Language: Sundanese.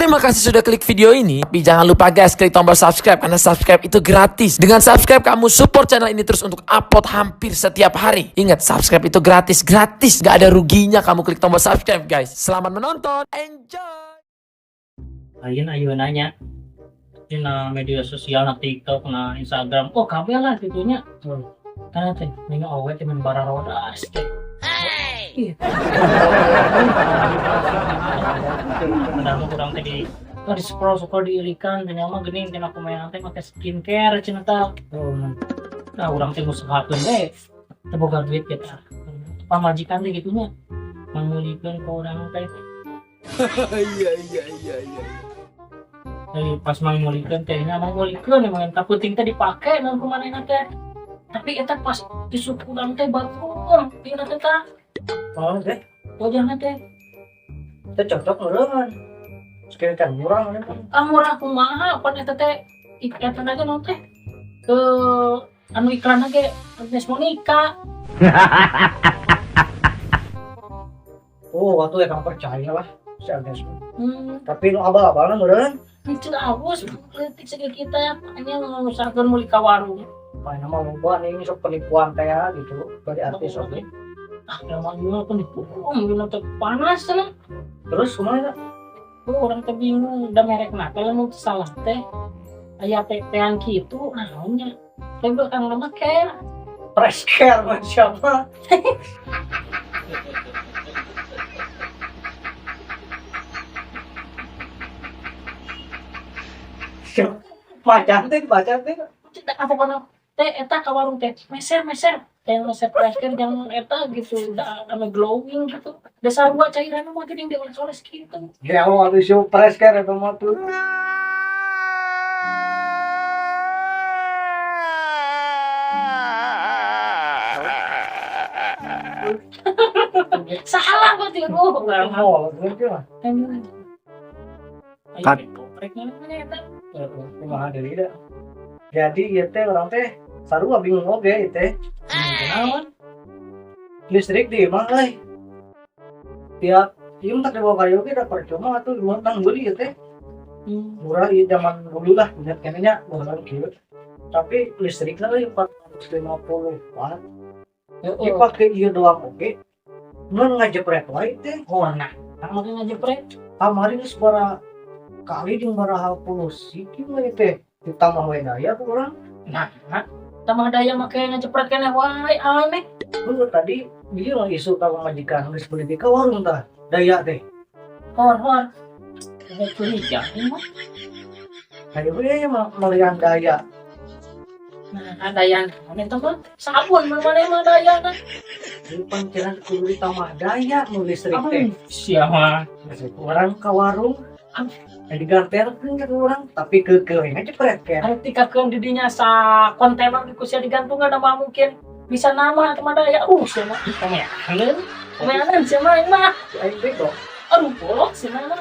Terima kasih sudah klik video ini. Tapi jangan lupa guys, klik tombol subscribe karena subscribe itu gratis. Dengan subscribe kamu support channel ini terus untuk upload hampir setiap hari. Ingat, subscribe itu gratis, gratis. Gak ada ruginya kamu klik tombol subscribe guys. Selamat menonton, enjoy! Lain ayeuna nanya dina media sosial, na TikTok, na Instagram, oh kabeh lah gitunya. Karena teh ninga awewe teh mun bararodas teh. Ih. Padahal mah kurang teh di, oh, di scroll scroll diirikan cenah mah geuning cenah kumaha teh make skincare cenah tah. Nah, urang teh ngusahakeun teh teu boga duit kita. Pamajikan teh gitunya. Mangmeulikeun ka urang teh. Iya. Jadi pas mangmeulikeun teh nya mangmeulikeun emang eta penting teh dipake naon kumanehna teh. Tapi eta pas isuk urang teh batur dina teh tah. Oh, teh, wajahna teh. Teh cocok meureun. Skincare murah meureun. Ah, murah kumaha, pan eta teh eta ge naon teh? Ke anu iklan ge Agnes Monica. Oh, waktu ya kamu percaya lah si Agnes mah. Tapi nu abal-abalna meureun. Henteu awus leutik sakieu kita hanya ngusahakeun meuli ka warung. Paling mah loba nih sok penipuan teh ya, gitu dari artis oge. Ah, emang gimana penipuan gimana teh panas cenah. Terus kumaha eta? Oh, urang teh bingung da merekna teh lamun teu salah teh aya tetean kitu naon nya. Teh belakang mah care. Fresh care mah siapa? Macan teh, macan teh. Tidak apa pokona teh eta ka warung teh meser meser teh meser fresh care jang eta gitu da ame glowing gitu. Da sarua cairan mah geuning dioles-oles kitu. Gelo atuh si fresh care eta mah tuh. Salah berarti oh urang mah. Oh, gitu mah. Kat. Rek mana eta? Heeh, kumaha deui da. Jadi ieu teh urang teh sarua bingung oge ieu teh. Kunaon? Listrik di imah euy. Tiap ieu mah tak dibawa ka dieu ge da percuma atuh menang beuli ieu teh. Murah ieu zaman dulu lah, ingat keneh nya baheula kieu. Tapi listrikna euy 450 watt. Heeh. Dipake ieu doang oge. Mun ngajepret wae teh. Oh, nah, make ngajepret. Kamari geus bara kali jeung baraha puluh siki mah ieu teh. Ditambah we daya ku urang. Nah, tambah daya make ngajepret keneh wae aneh. Heuh, tadi ieu mah isu ka pamajikan geus beuli di ka warung tah daya teh. Hor hor. Kayak curiga ini mah. Hayu we mah melian daya. Nah, daya naon eta mah? Sabun mah maneh mah daya na. Ieu pan cenah kudu ditambah daya nu listrik teh. Sia mah. Urang ka warung diganterkeun ka urang tapi keukeuh we ngajepret ke. Ari tikakeun di dinya sa kontainer di kusia digantungan mah mungkin bisa nama atau daya. Sia mah komeaneun. Komeaneun sia mah aing mah. Aing bego. Aduh, bolok sia mah.